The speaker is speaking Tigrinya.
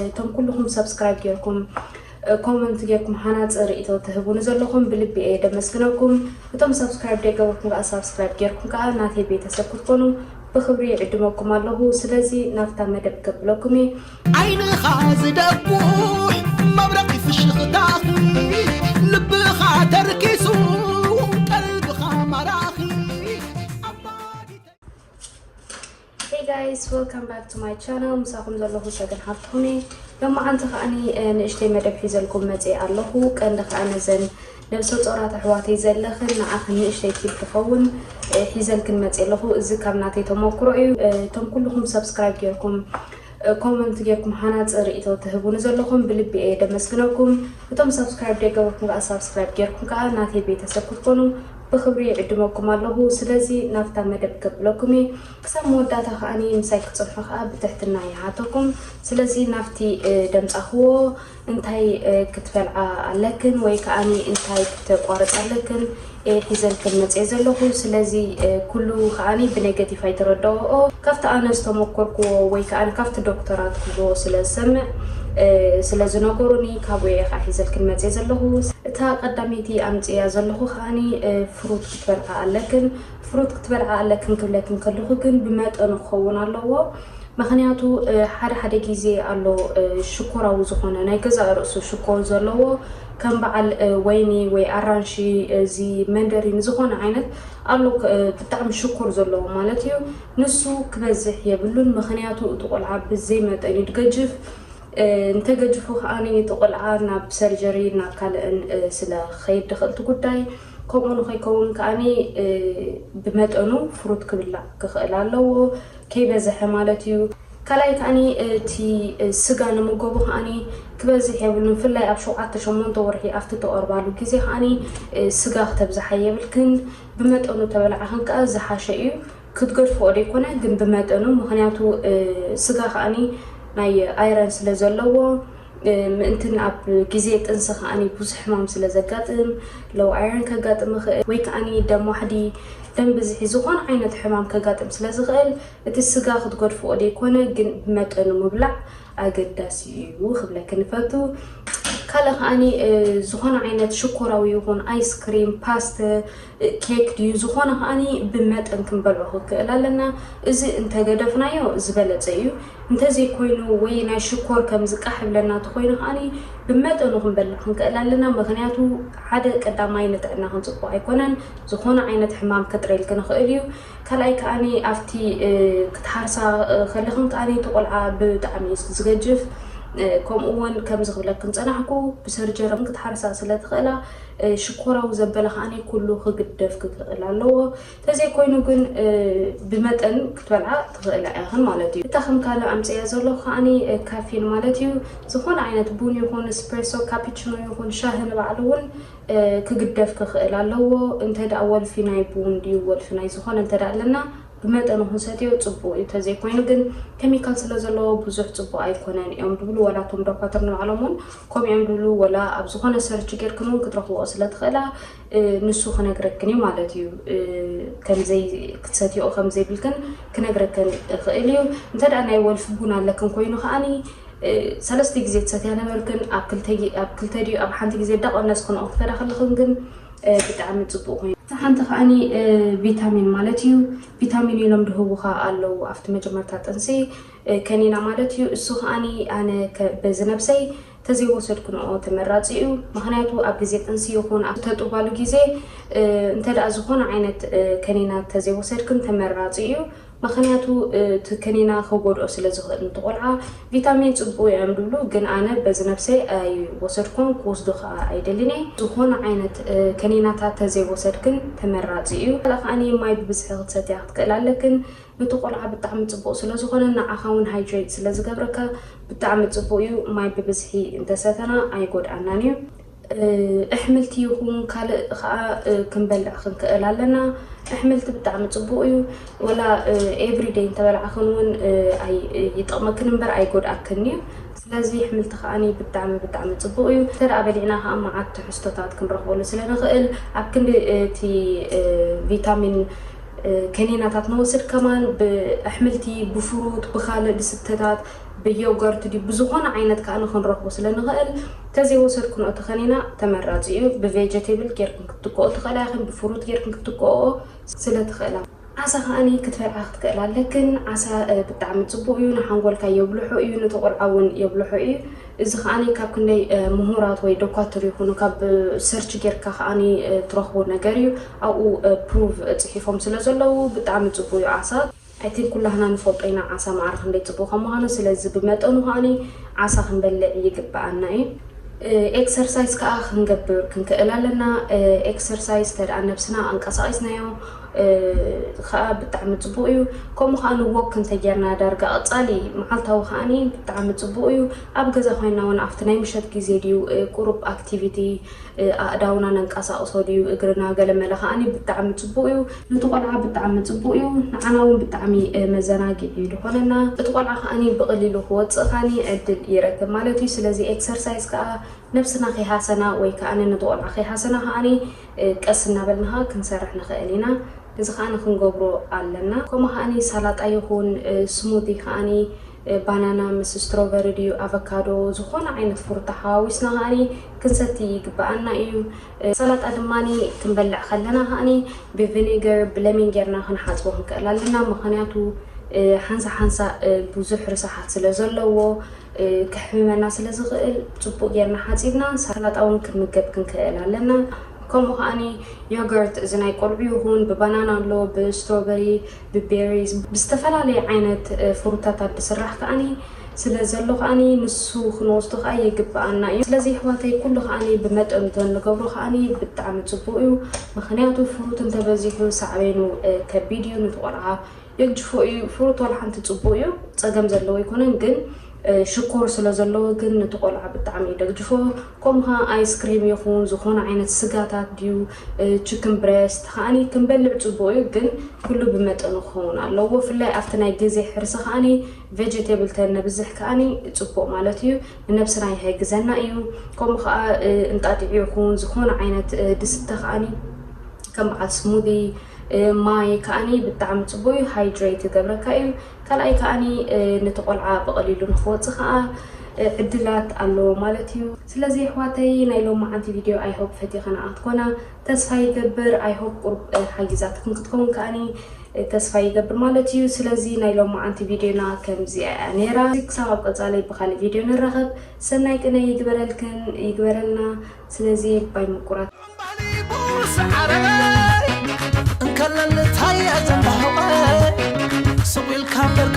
እቶም ኩልኹም subscribe ጌርኩም comment ጌርኩም ሃናፂ ርእይቶ ትህቡኒ ዘለኹም ብልቢ እየ ደመስግነኩም። እቶም subscribe ዘይገበርኩም ከዓ subscribe ጌርኩም ከዓ ናተይ ቤተሰብ ክትኮኑ ብኽብሪ ይዕድመኩም ኣለኹ። ስለዚ ናብታ መደብ ከብለኩም እየ። ዓይንኻ ዝደኩሕ መብረቕ ፍሽኽታኺ ልብኻ ተርኪሱ ቀልብኻ ማራኺ Hey guys, welcome back to my channel. ምሳኹም ዘለኹ ሰገን ሃብትኹም እየ። ሎማዓንቲ ከዓኒ ንእሽተይ መደብ ሒዘልኩም መፅየ ኣለኹ። ቀንዲ ከዓ ነዘን ነብሰ ፆራት ኣሕዋተይ ዘለኽን ንዓኽን ንእሽተይ ቲፕ ትኸውን ሒዘልክን መፅየ ኣለኹ። እዚ ካብ ናተይ ተመክሮ እዩ። እቶም ኩልኹም subscribe ጌርኩም comment ጌርኩም ሃናፂ ርእይቶ ትህቡኒ ዘለኹም ብልቢ እየ ደመስግነኩም። እቶም subscribe ዘይገበርኩም ከዓ subscribe ጌርኩም ከዓ ናተይ ቤተሰብ ክትኮኑ ብኽብሪ ይዕድመኩም ኣለኹ። ስለዚ ናብታ መደብ ከብለኩም እየ። ክሳብ መወዳእታ ከዓኒ ምሳይ ክትፀንሑ ከዓ ብትሕትና ይሓተኩም። ስለዚ ናብቲ ደምፃኽዎ እንታይ ክትበልዓ ኣለክን ወይ ከዓኒ እንታይ ክተቋርፃ ኣለክን ሒዘልክን መፅየ ዘለኹ። ስለዚ ኩሉ ከዓኒ ብኔጋቲቭ ኣይተረድኦኦ። ካብቲ ኣነ ዝተመኮርክዎ ወይ ከዓኒ ካብቲ ዶክተራት ክብልዎ ስለ ዝሰምዕ ስለ ዝነገሩኒ ካብኡ እየ ከዓ ሒዘልክን መፅየ ዘለኹ። እታ ቀዳመይቲ ኣምፅያ ዘለኹ ከዓኒ ፍሩት ክትበልዓ ኣለክን። ፍሩት ክትበልዓ ኣለክን ክብለክን ከለኹ ግን ብመጠኑ ክኸውን ኣለዎ። ምኽንያቱ ሓደ ሓደ ግዜ ኣሎ ሽኮራዊ ዝኾነ ናይ ገዛእ ርእሱ ሽኮር ዘለዎ ከም በዓል ወይኒ ወይ ኣራንሺ እዚ መንደሪን ዝኾነ ዓይነት ኣሎ ብጣዕሚ ሽኮር ዘለዎ ማለት እዩ። ንሱ ክበዝሕ የብሉን ምኽንያቱ እቲ ቆልዓ ብዘይ መጠን እዩ ድገጅፍ። እንተገጅፉ ከዓኒ እቲ ቆልዓ ናብ ሰርጀሪ ናብ ካልእን ስለ ክኸይድ ድኽእል እቲ ጉዳይ ከምኡ ንኸይከውን ከዓኒ ብመጠኑ ፍሩት ክብላዕ ክኽእል ኣለዎ። ከይበዝሐ ማለት እዩ። ካልኣይ ከዓኒ እቲ ስጋ ንምገቡ ከዓኒ ክበዝሕ የብሉን። ብፍላይ ኣብ ሸውዓተ ሸሞንተ ወርሒ ኣብቲ ተቐርባሉ ግዜ ከዓኒ ስጋ ክተብዝሓ የብልክን። ብመጠኑ ተበላዕኽን ከኣ ዝሓሸ እዩ። ክትገድፍኦ ደይኮነ ግን ብመጠኑ፣ ምኽንያቱ ስጋ ከዓኒ ናይ ኣይረን ስለ ዘለዎ ምእንትን ኣብ ግዜ ጥንሲ ከዓኒ ብዙሕ ሕማም ስለ ዘጋጥም ሎው ኣይረን ከጋጥም ይኽእል ወይ ከዓኒ ደም ዋሕዲ ደም ብዝሒ ዝኾነ ዓይነት ሕማም ከጋጥም ስለ ዝኽእል እቲ ስጋ ክትገድፍኦ ደይኮነ ግን ብመጠኑ ምብላዕ ኣገዳሲ እዩ ክብለኪ ንፈቱ። ካልእ ከዓኒ ዝኾነ ዓይነት ሽኮራዊ ይኹን ኣይስክሪም ፓስተ ኬክ ድዩ ዝኾነ ከዓኒ ብመጠን ክንበልዖ ክንክእል ኣለና። እዚ እንተገደፍናዮ ዝበለፀ እዩ። እንተዘይኮይኑ ወይ ናይ ሽኮር ከም ዝቃሕ ይብለና ተኮይኑ ከዓኒ ብመጠኑ ክንበልዕ ክንክእል ኣለና። ምክንያቱ ሓደ ቀዳማይ ንጥዕናኽን ፅቡቅ ኣይኮነን፣ ዝኾነ ዓይነት ሕማም ከጥረየልኪ ንኽእል እዩ። ካልኣይ ከዓኒ ኣብቲ ክትሓርሳ ከለኽን ከዓኒ እቲ ቆልዓ ብጣዕሚ ዝገጅፍ ከምኡ እውን ከምዚ ክብለክን ፀናሕኩ ብሰርጀሪ ክትሓርሳ ስለ ትኽእላ ሽኮራዊ ዘበለ ከዓኒ ኩሉ ክግደፍ ክኽእል ኣለዎ። ተዘይኮይኑ ግን ብመጠን ክትበልዓ ትኽእላ ኢኽን ማለት እዩ። እታ ከም ካልእ ኣምፅያ ዘለኹ ከዓኒ ካፊን ማለት እዩ። ዝኾነ ዓይነት ቡን ይኹን ስፕሬሶ ካፒችኖ ይኹን ሻሂ ንባዕሉ እውን ክግደፍ ክኽእል ኣለዎ። እንተ ደኣ ወልፊ ናይ ቡን ድዩ ወልፊ ናይ ዝኾነ እንተ ደኣ ኣለና ብመጠኑ ክንሰትዮ ፅቡቅ እዩ። ተዘይኮይኑ ግን ኬሚካል ስለ ዘለዎ ብዙሕ ፅቡቅ ኣይኮነን እዮም ድብሉ ወላ እቶም ዶኳትር ንባዕሎም እውን ከምኡ እዮም ድብሉ። ወላ ኣብ ዝኾነ ሰርች ጌርክን እውን ክትረኽብኦ ስለ ትኽእላ ንሱ ክነግረክን እዩ ማለት እዩ። ከምዘይ ክትሰትዮ ከምዘይብልክን ክነግረክን እኽእል እዩ። እንተ ደኣ ናይ ወልፊ ቡን ኣለክን ኮይኑ ከዓኒ ሰለስተ ግዜ ትሰትያ ነበርክን ኣብ ክልተ ድዩ ኣብ ሓንቲ ግዜ እንዳቐነስክንኦ ክትከዳ ከለኽን ግን ብጣዕሚ ፅቡቅ ኮይኑ። እታ ሓንቲ ከዓኒ ቪታሚን ማለት እዩ። ቪታሚን ኢሎም ድህቡኻ ኣለዉ ኣብቲ መጀመርታ ጥንሲ ከኒና ማለት እዩ። እሱ ከዓኒ ኣነ በዚ ነብሰይ ተዘይወሰድክንኦ ተመራፂ እዩ። ምክንያቱ ኣብ ግዜ ጥንሲ ይኹን ኣብ ተጥባሉ ግዜ እንተ ደኣ ዝኾነ ዓይነት ከኒና ተዘይወሰድክን ተመራፂ እዩ። ምክንያቱ እቲ ከኒና ከጎድኦ ስለ ዝኽእል ንትቆልዓ ቪታሚን ፅቡቅ እዮም ድብሉ፣ ግን ኣነ በዚ ነብሰይ ኣይወሰድኮን ክወስዶ ከዓ ኣይደልን እየ። ዝኾነ ዓይነት ከኒናታት ተዘይወሰድክን ተመራፂ እዩ። ካልእ ከዓኒ ማይ ብብዝሒ ክትሰትያ ክትክእል ኣለክን። ንቲ ቆልዓ ብጣዕሚ ፅቡቅ ስለ ዝኾነ ንዓኻ እውን ሃይድሬት ስለ ዝገብረካ ብጣዕሚ ፅቡቅ እዩ። ማይ ብብዝሒ እንተሰተና ኣይጎድኣናን እዩ። ኣሕምልቲ ይኹን ካልእ ከዓ ክንበልዕ ክንክእል ኣለና። ኣሕምልቲ ብጣዕሚ ፅቡቅ እዩ። ወላ ኤቭሪደይ እንተበላዕክን እውን ይጠቕመክን እምበር ኣይጎድኣክን እዩ። ስለዚ ኣሕምልቲ ከዓኒ ብጣዕሚ ብጣዕሚ ፅቡቅ እዩ። እንተ ደኣ በሊዕና ከዓ መዓት ትሕዝቶታት ክንረኽበሉ ስለ ንኽእል ኣብ ክንዲ እቲ ቪታሚን ከኒናታት ንወስድ ከማን ብኣሕምልቲ፣ ብፍሩት፣ ብኻልእ ብስተታት፣ ብዮገርት ድዩ ብዝኾነ ዓይነት ከኣ ክንረኽቦ ስለ ንኽእል፣ ተዘይወሰድክንኦ እቲ ከኒና ተመራጺ እዩ። ብቬጀቴብል ጌርክን ክትትክኦ ትኽእላ ኢኽን፣ ብፍሩት ጌርክን ክትትክኦ ስለ ትኽእላ። ዓሳ ከኣኒ ክትበልዓ ክትክእል ኣለክን። ዓሳ ብጣዕሚ ጽቡቅ እዩ፣ ንሓንጎልካ የብልሖ እዩ፣ ንተቆልዓ እውን የብልሖ እዩ። እዚ ከኣኒ ካብ ክንደይ ምሁራት ወይ ዶኳትር ይኹኑ ካብ ሰርች ጌርካ ከኣኒ ትረኽቦ ነገር እዩ። ኣብኡ ፕሩቭ ጽሒፎም ስለ ዘለዉ ብጣዕሚ ጽቡቅ እዩ ዓሳ። ኣይቲን ኩላህና ንፈልጦ ኢና ዓሳ ማዕረ ክንደይ ጽቡቅ ከም ምዃኑ። ስለዚ ብመጠኑ ከኣኒ ዓሳ ክንበልዕ ይግብኣና እዩ። ኤክሰርሳይዝ ከኣ ክንገብር ክንክእል ኣለና። ኤክሰርሳይዝ ተደኣ ነብስና ኣንቀሳቂስናዮ ከኣ ብጣዕሚ ጽቡቅ እዩ። ከምኡ ከኣ ንወክ እንተጌርና ዳርጋ ቀጻሊ መዓልታዊ ከኣኒ ብጣዕሚ ጽቡቅ እዩ። ኣብ ገዛ ኮይንና እውን ኣብቲ ናይ ምሸት ግዜ ድዩ ቁሩብ ኣክቲቪቲ ኣእዳውና ነንቀሳቅሶ ድዩ እግርና ገለመለ ከኣኒ ብጣዕሚ ጽቡቅ እዩ። ነቲ ቆልዓ ብጣዕሚ ጽቡቅ እዩ፣ ንዓና እውን ብጣዕሚ መዘናግዒ እዩ ዝኾነና። እቲ ቆልዓ ከኣኒ ብቐሊሉ ክወጽእ ከኣኒ ዕድል ይረክብ ማለት እዩ። ስለዚ ኤክሰርሳይዝ ከኣ ነብስና ከይሃሰና ወይ ከኣኒ ነቲ ቆልዓ ከይሃሰና ከኣኒ ቀስ እናበልና ከኣ ክንሰርሕ ንኽእል ኢና። እዚ ከኣኒ ክንገብሮ ኣለና። ከምኡ ከኣኒ ሳላጣ ይኹን ስሙቲ ከኣኒ ባናና ምስ ስትሮቨሪ ድዩ ኣቨካዶ ዝኾነ ዓይነት ፍሩታ ሓዋዊስና ከኣኒ ክንሰቲ ይግብኣና እዩ። ሰላጣ ድማኒ ክንበልዕ ከለና ከኣኒ ብቪኒገር ብለሚን ጌርና ክንሓፅቦ ክንክእል ኣለና። ምኽንያቱ ሓንሳ ሓንሳ ብዙሕ ርሳሓት ስለ ዘለዎ ክሕምመና ስለ ዝኽእል ጽቡቅ ጌርና ሓፂብና ሰላጣ እውን ክንምገብ ክንክእል ኣለና። ከምኡ ከኣኒ ዮገርት እዚ ናይ ቆልዑ ይኹን ብባናና ኣሎ፣ ብስትሮበሪ፣ ብቤሪስ፣ ብዝተፈላለየ ዓይነት ፍሩታታት ዝስራሕ ከኣኒ ስለ ዘሎ ከኣኒ ንሱ ክንወስዶ ከኣ ይግብኣና እዩ። ስለዚ ኣሕዋተይ ኩሉ ከኣኒ ብመጠኑ ተንገብሮ ከኣኒ ብጣዕሚ ጽቡቅ እዩ። ምኽንያቱ ፍሩት እንተበዚሑ ሳዕቤኑ ከቢድ እዩ። ነቲ ቆልዓ የግጅፎ እዩ። ፍሩት ዋላ ሓንቲ ጽቡቅ እዩ፣ ጸገም ዘለዎ ኣይኮነን፣ ግን ሽኮር ስለ ዘለዎ ግን ነቲ ቆልዓ ብጣዕሚ እዩ ደግጅፎ። ከምኡ ከኣ ኣይስክሪም ይኹን ዝኾነ ዓይነት ስጋታት ድዩ ችክን ብሬስት ከኣኒ ክንበልዕ ጽቡቅ እዩ፣ ግን ኩሉ ብመጠኑ ክኸውን ኣለዎ። ብፍላይ ኣብቲ ናይ ግዜ ሕርሲ ከኣኒ ቬጀቴብል ተነብዝሕ ከኣኒ ጽቡቅ ማለት እዩ፣ ንነብስና ይሕግዘና እዩ። ከምኡ ከኣ እንጣጢዕ ይኹን ዝኾነ ዓይነት ድስተ ከኣኒ ከም በዓል ስሙዲ ማይ ከኣኒ ብጣዕሚ ጽቡቅ እዩ፣ ሃይድሬት ይገብረካ እዩ። ካልኣይ ከኣኒ ነቲ ቆልዓ ብቐሊሉ ንክወጽእ ከኣ ዕድላት ኣለዎ ማለት እዩ። ስለዚ ኣሕዋተይ ናይ ሎማዓንቲ ቪድዮ ኣይሆፕ ፈቲኽንኣ ክትኮና ተስፋ ይገብር። ኣይሆፕ ቁሩብ ሓጊዛትክን ክትከውን ከኣኒ ተስፋ ይገብር ማለት እዩ። ስለዚ ናይ ሎማዓንቲ ቪድዮና ከምዚኣ እያ ነይራ። ክሳብ ኣብ ቀጻሊ ብኻልእ ቪድዮ ንራኸብ። ሰናይ ቅነ ይግበረልክን ይግበረልና። ስለዚ ባይ ምቁራት። እንከለኒ ታየ ዘንባሕቆ ስቕ ኢልካ እምበር